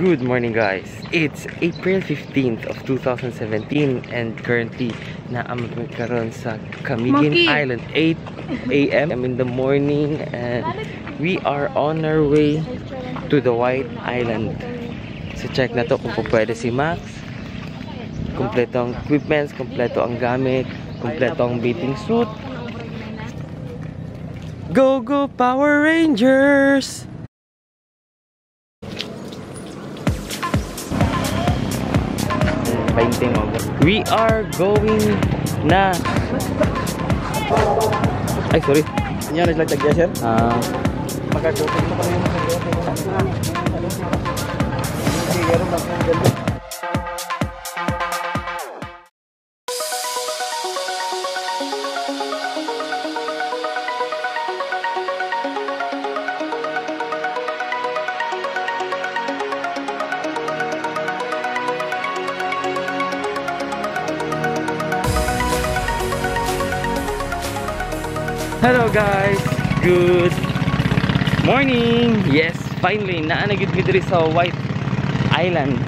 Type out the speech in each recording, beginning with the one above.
Good morning, guys. It's April 15th of 2017 and currently naamot mi karon sa Camiguin Island. 8 a.m. in the morning and we are on our way to the White Island. So check na to kung pwede si Max. Kompleto ang equipments, kompleto ang gamit, kompleto ang bathing suit. Go go Power Rangers! We are going na. Ay, sorry. Yan, naglag sir. Hello guys, good morning. Yes, finally naa na gyud mi diri sa White Island.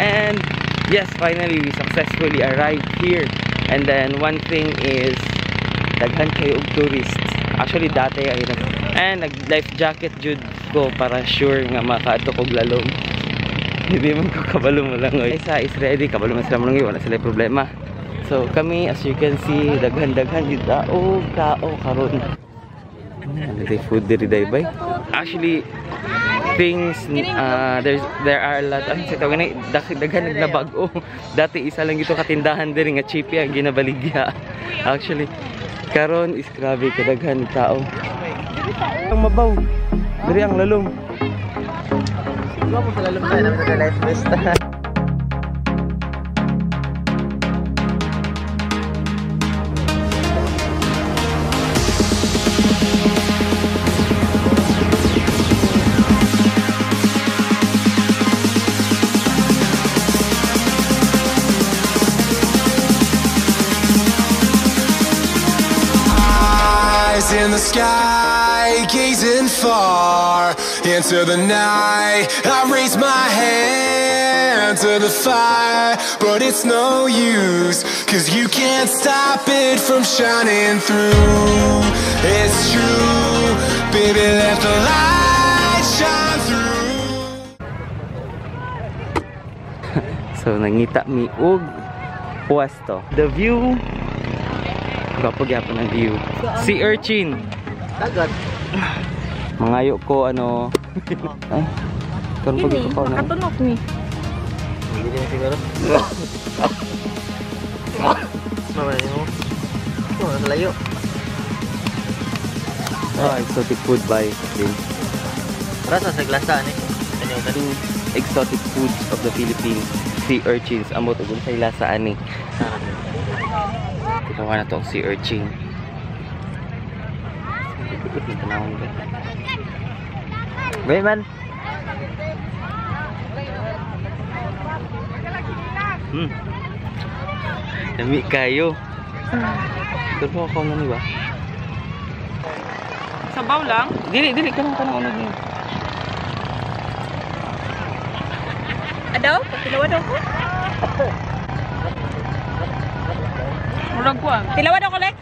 And yes, finally we successfully arrived here. And then one thing is daghan kayo og tourists. Actually dati ay and nag life jacket jud ko para sure nga makaadto kog lalom. Hindi man ko kabalo mo lang oy. Isa is ready, kabalo man sila mo lang, wala sila problema. So kami, as you can see, daghan-daghan yung tao karon. Ano day food diri day bay? Actually, things there are a lot. Ay, sa tawag na daghan nagnabag-o. Dati isa lang gito katindahan diri nga chippy ang ginabaligya. Actually, karon is grabe kadaghan tao. Ang mabaw. Diri ang lalom. Siguro mo sa lalom tayo namin sa life vest. In the sky, gazing far into the night. I raise my hand to the fire, but it's no use, 'cause you can't stop it from shining through. It's true, baby, let the light shine through. So nangita mi og puesto. The view, gwapo gyapon ang view. Sea urchin. Dagat. Mangayo ko ano. Ay. Karon pag ko na. Nakatunok ni. Hindi na siguro. Mama mo. Oh, layo. Ah, exotic food by din. Rasa sa glasa ani. Exotic foods of the Philippines. Sea urchins amot ug unsay lasa ani. Tinawa na to ang sea urchin. Wait man. Lami kayo. Pero ako na ni ba? Sabaw lang? Dili, dili kanang kanang ano niya. Adaw, tilawa daw ko. Murag ko ah. Tilawa daw ko, Lex.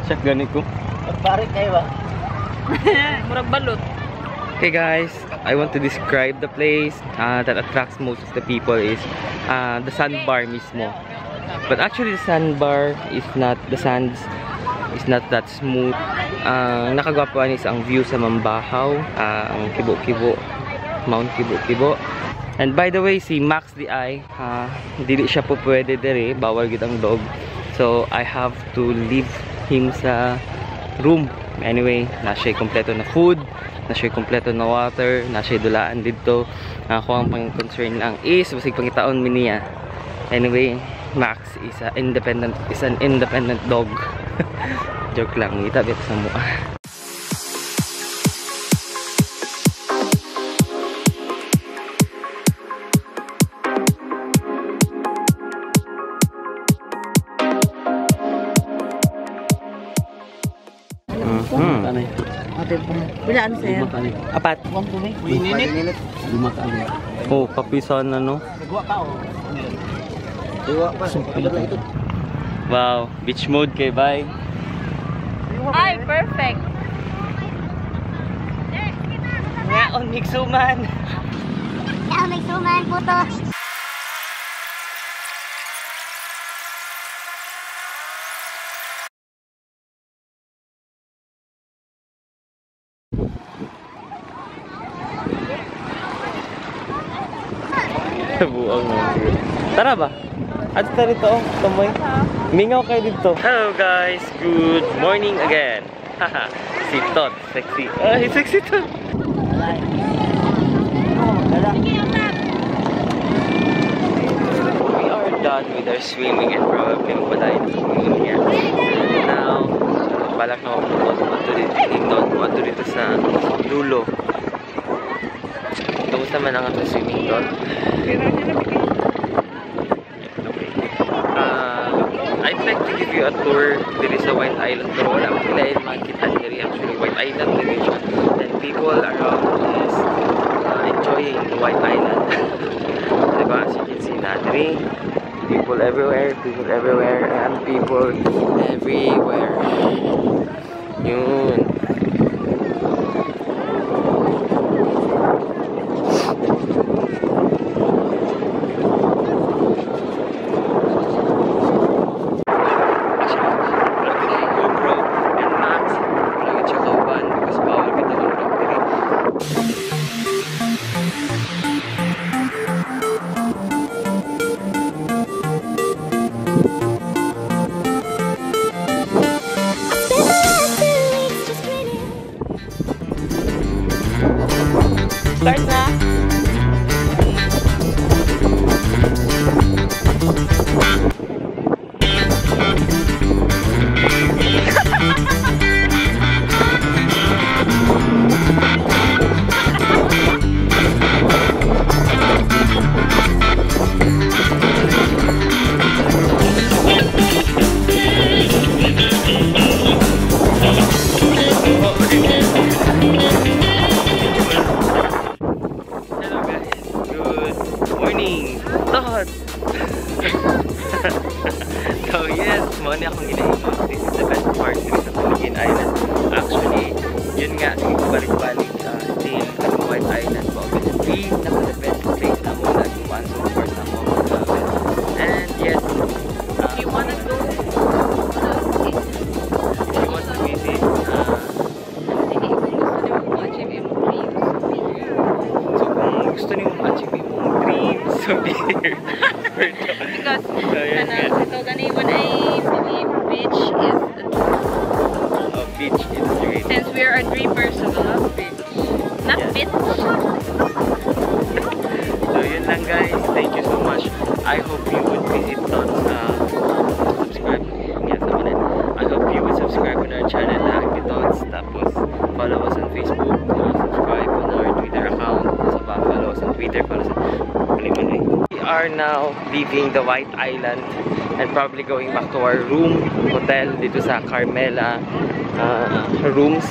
Siya gani ko. Pagparik kayo ba? Murag balot. Okay guys, I want to describe the place that attracts most of the people is the sandbar mismo. But actually the sandbar is not, the sands is not that smooth. Nakagwapo is ang view sa Mambahaw, ang Kibo-Kibo, Mount Kibo-Kibo. And by the way, si Max the Eye, dili siya po pwede dere, bawal gid ang dog. So I have to leave him sa room. Anyway, na siya kompleto na food, na siya kompleto na water, na siya dulaan didto. Ako ang pang-concern lang is basig pangitaon mi niya. Anyway, Max is a independent is an independent dog. Joke lang, ngita bit sa mukha. Wala ano sir? Apat. Oh, kapisan na no. Wow, beach mode kay bye. Ay, perfect. Ngaon mixuman. Ngaon mixuman puto. Buang mo. Tara ba? At tara dito, oh, tumoy. Mingaw kayo dito. Hello guys, good morning again. Haha, si Tot, sexy. Ay, sexy Tot. We are done with our swimming and probably magpadayon na swimming niya. And now, balak na ako dito, dito sa dulo. Kamusta man ang atong swimming, Tot? Okay. I'd like to give you a tour diri sa White Island pero wala man sila makita diri. Actually, White Island diri siya. And people around is enjoying the White Island. Diba? As you can see na diri, people everywhere, and people everywhere. Yun. Start na. So yes, mo ni akong ginaingon. This is the best part dito sa Camiguin Island. Actually, yun nga, sige balik-balik still sa White Island po. Because the best place na mo nagkuhan so far sa mo travel. And yes, if you wanna go, if you want to visit, so kung gusto niyo ma-achieve imong dreams, so be here. Because when I believe beach is a beach is dream. Since we are a dreamers, so we love beach. Not yes. Beach. So yun lang guys, thank you so much. I hope you would visit us, subscribe. Yes, I hope you would subscribe on our channel, Happy Thoughts. Tapos follow us on Facebook, subscribe on our Twitter account. Follow us on Twitter, follow us on We are now leaving the White Island and probably going back to our room, hotel dito sa Carmela rooms.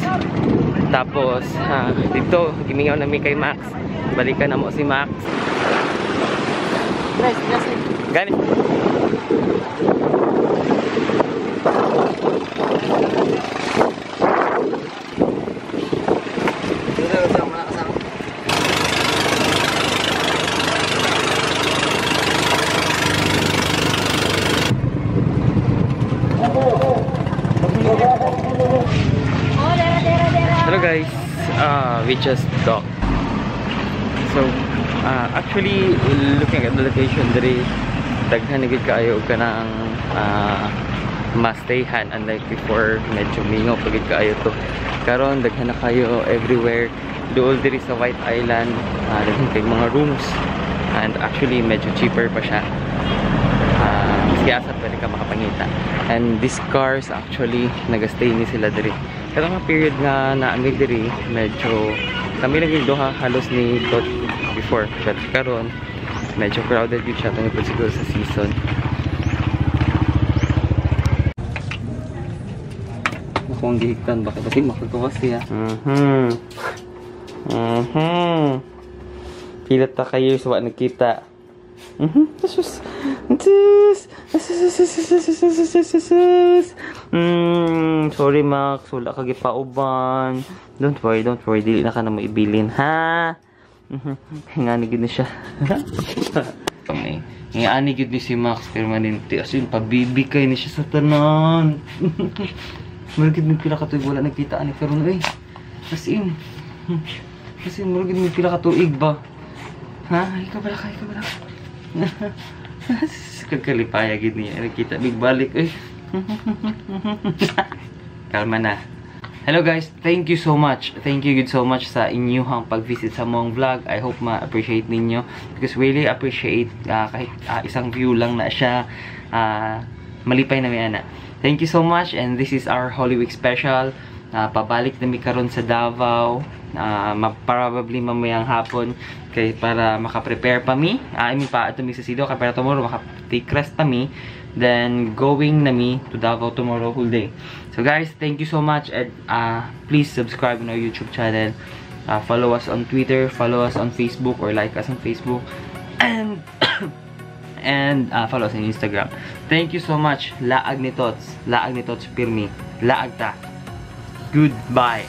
Tapos dito, gimingaw namin kay Max. Balikan na mo si Max. Gani. Hello guys, we just docked. So, actually, looking at the location diri, daghan na gid kaayo og kanang ma-stayhan, unlike before, medyo mingaw pa gid kaayo to. Karon daghan na kayo everywhere. Duol diri sa White Island, daghan kay mga rooms and actually medyo cheaper pa siya. Maski asa pwede ka makapangita. And these cars, actually nagastay ni sila diri. Pero nga period nga naa mi diri, medyo kami lang yung duha halos ni Tot before. Pero karon medyo crowded yun siya tungod siguro sa season. Ako ang gihigtan baka kasi makagawas siya. Pila ta kayo sa wa nagkita. Sus. Sus. Sus. Sorry Max, wala ka gipauban. Don't worry, don't worry. Dili na ka na maibilin, ha? Ngani gid ni siya. Ngani gid ni si Max permanente. As in, pabibi kay ni siya sa tanan. Murag gid mi pila ka tuig wala nagkita ani karon oy. As in. As in, murag gid mi pila ka tuig ba? Ha? Ay ka bala ka, ay ka bala. Kakalipaya gid niya. Nagkita big balik oy. Kalma na. Hello guys, thank you so much. Thank you good so much sa inyuhang pag-visit sa mong vlog. I hope ma-appreciate ninyo because really appreciate kahit isang view lang na siya, malipay na mi ana. Thank you so much, and this is our Holy Week special. Pabalik na mi karon sa Davao. Probably mamayang hapon kay para maka-prepare pa mi. I mean pa ato mi sa Sido kay para tomorrow maka-take rest pa mi. Then going na mi to Davao tomorrow whole day. So guys, thank you so much, and please subscribe on our YouTube channel. Follow us on Twitter, follow us on Facebook, or like us on Facebook, and follow us on Instagram. Thank you so much. Laag ni Tots, laag ni Tots pirmi, laag ta. Goodbye.